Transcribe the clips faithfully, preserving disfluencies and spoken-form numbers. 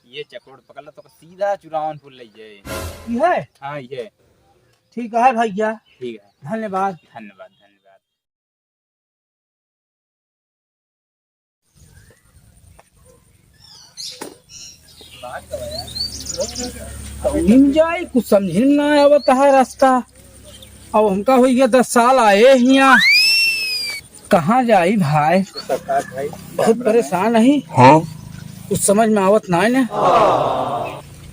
ये चकरोट पकड़ ला तो सीधा चुरावनपुर ले जाए। ये है? हाँ, ये। ठीक है भैया। ठीक है। धन्यवाद। धन्यवाद, धन्यवाद। कौन जाई, कुछ समझे में ना आवत है रास्ता। अब हमका होइ गया दस साल आए हियाँ, कहाँ जाई भाई? बहुत परेशान है। हाँ। कुछ समझ में आवत ना है ना।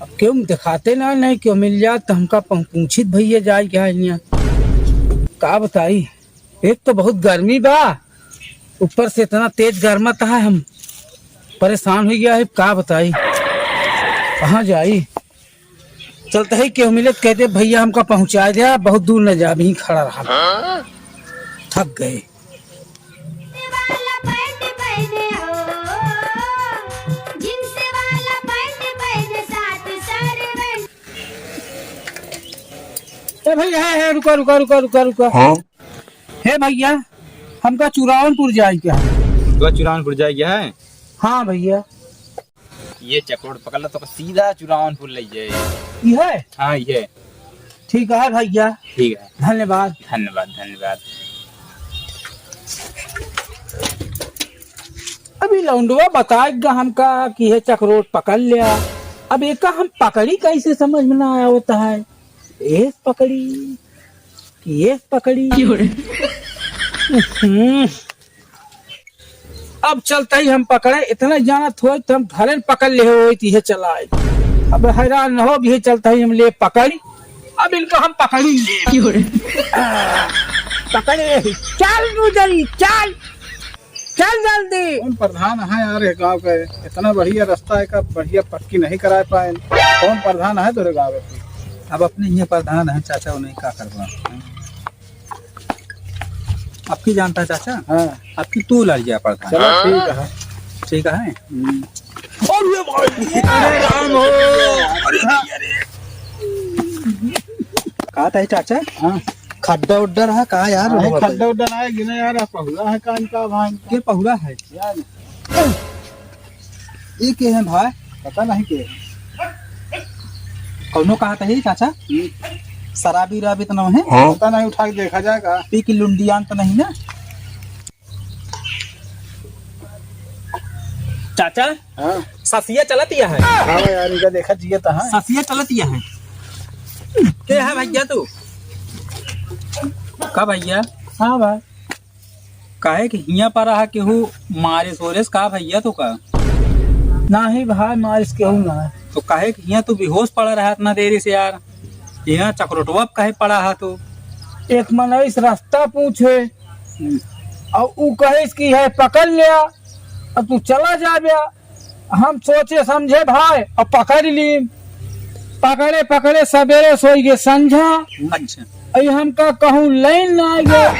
अब केहू देखाते ना, नहीं केहू मिल जात तो हमका पहुँ-, पूछित भैया जाई क्या हियाँ। का बताई? एक तो बहुत गर्मी बा, ऊपर से इतना तेज गर्मत है, हम परेशान होइ गया है, का बताई, कहाँ जाई? चलत ही केहू मिले त कह दे, "भैया, हमका पहुँचाइ दे, बहुत दूर न जा, अभी खड़ा रहा, थक गए।" ए भैया, हे, हे, रुका, रुका, रुका, रुका, रुका। हाँ? हे भैया, हमका चुरावनपुर जाए के है। तो चुरावनपुर जाए के है? हाँ भैया। ये चकरोट पकड़ ला तो सीधा चुरावनपुर ले जाए। ये है? हाँ, ये। ठीक है भैया। ठीक है। धन्यवाद। धन्यवाद, धन्यवाद। अभी लौंडवा बताएगा हमका कि ये चकरोट पकड़ लिया। अब एका हम पकड़ी कैसे, समझ में ना आवत है। ये पकड़ी, ये पकड़ी। क्यों रे? हम्म। अब चलत ही हम पकड़े, इतना जानत होई तो हम घरे पकड़ ले होई तो ये चलाए। अब हैरान न हो, ये चलत ही हम ले पकड़ी। अब इनका हम पकड़ी ले। क्यों रे? पकड़े, चल गुजरी, चल। चल जल्दी। कौन प्रधान है यार ये गाँव का? इतना बढ़िया रास्ता है का, बढ़िया पक्की नहीं करा पाए। कौन प्रधान है तोरे गाँव में? अब अपने ये प्रधान है चाचा, उन्हें का करबा। अब की जानता है चाचा? हाँ। अब की तू लड़ गया प्रधान। चलो ठीक है। ठीक है। हम्म। अरे भाई, अरे राम हो। अरे, अरे। का था चाचा? हाँ। खड्डा उड्डा रहा का यार? अरे, खड्डा उड्डा ना है, गिने यार, पहुरा है का इनका भाई? के पहुरा है? यार। ये के है भाई? पता नहीं के है। कौनो कहा था ही चाचा? हम्म। शराबी उराबी तो नहीं है? हाँ। पता नहीं, उठा के देखा जाएगा। पी की लुंडियान तो नहीं ना? चाचा, हाँ। ससिया चलत या है? हाँ यार, इधर देखा जिया तो है। ससिया चलत या है? के है भैया तू? का भैया? हाँ भाई। काहे कि हियाँ पर रहा केहू मारिस ओरिस का भैया तो का? नाही भाई, मारिस केहू ना है। तो काहे कि हियाँ तू बेहोश पड़ा रहा इतना देरी से यार, हियाँ चकरोटवा पे काहे पड़ा हा तू? एक मनईस रास्ता पूछे, हम्म। और ऊ कहिस कि है पकड़ लिया, और तू चला जाब्या। हम सोचे समझे भाई, और पकड़ ली। पकड़े पकड़े सबेरे सोई गे संझा। अच्छा। अई हमका कहूँ लाइन ना आ गया।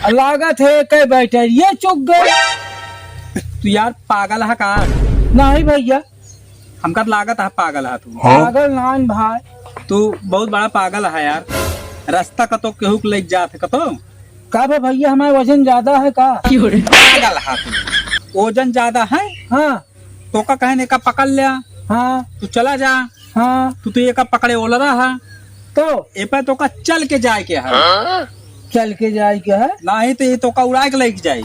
लागत है कई बैटरिये चुक गए। तू यार पागल है का? नहीं भैया। हमका तो लागत है पागल है तू। हाँ? पागल नान भाई। तू बहुत बड़ा पागल है यार। रास्ता कतो केहू के लेके जात है कतो? का बे भैया, हमारा वजन ज्यादा है का? पागल है तू। वजन ज्यादा है? हाँ। तोका कहे ने का पकड़ लिया। हाँ। तू चला जा। हाँ। तू तो ये का पकड़े ओलरा है। तो? ए पे तोका चल के जाए के है। चल के जाए के है? नाही तो ये तोका उड़ा के लेके जाए।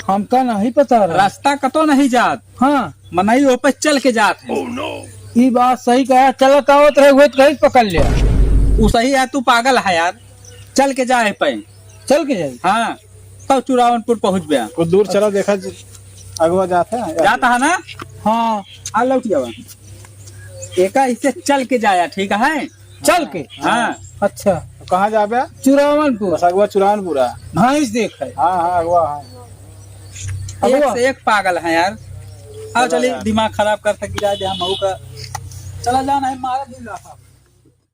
हमका नहीं पता रहा। रास्ता कतो नहीं जात। हाँ। मनई ओ पे चल के जात है। ई बात सही कहा, चलत आवत रहे हुए तो कहीं पकड़ लिया। उ सही है, तू पागल है यार। चल के जाए पे। चल के जाए? हाँ, तब चुरावनपुर पहुँच गया। कुछ दूर चला, देखा ज-, अगवा जात है। जाता है ना? हाँ। आ लौट जावा। एका इसे चल के जाया, ठीक है? चल के? हाँ। अच्छा। तो कहाँ जाबे? चुरावनपुर। बस अगवा चुरावनपुर है। भैंस देख है। हाँ, हाँ, अगवा, हाँ। एक अगवा। से एक पागल है यार। आओ चला चलिए, जा। दिमाग खराब कर सकी जाए, हम मऊ का। चला जाना है, मारा दिल रहा।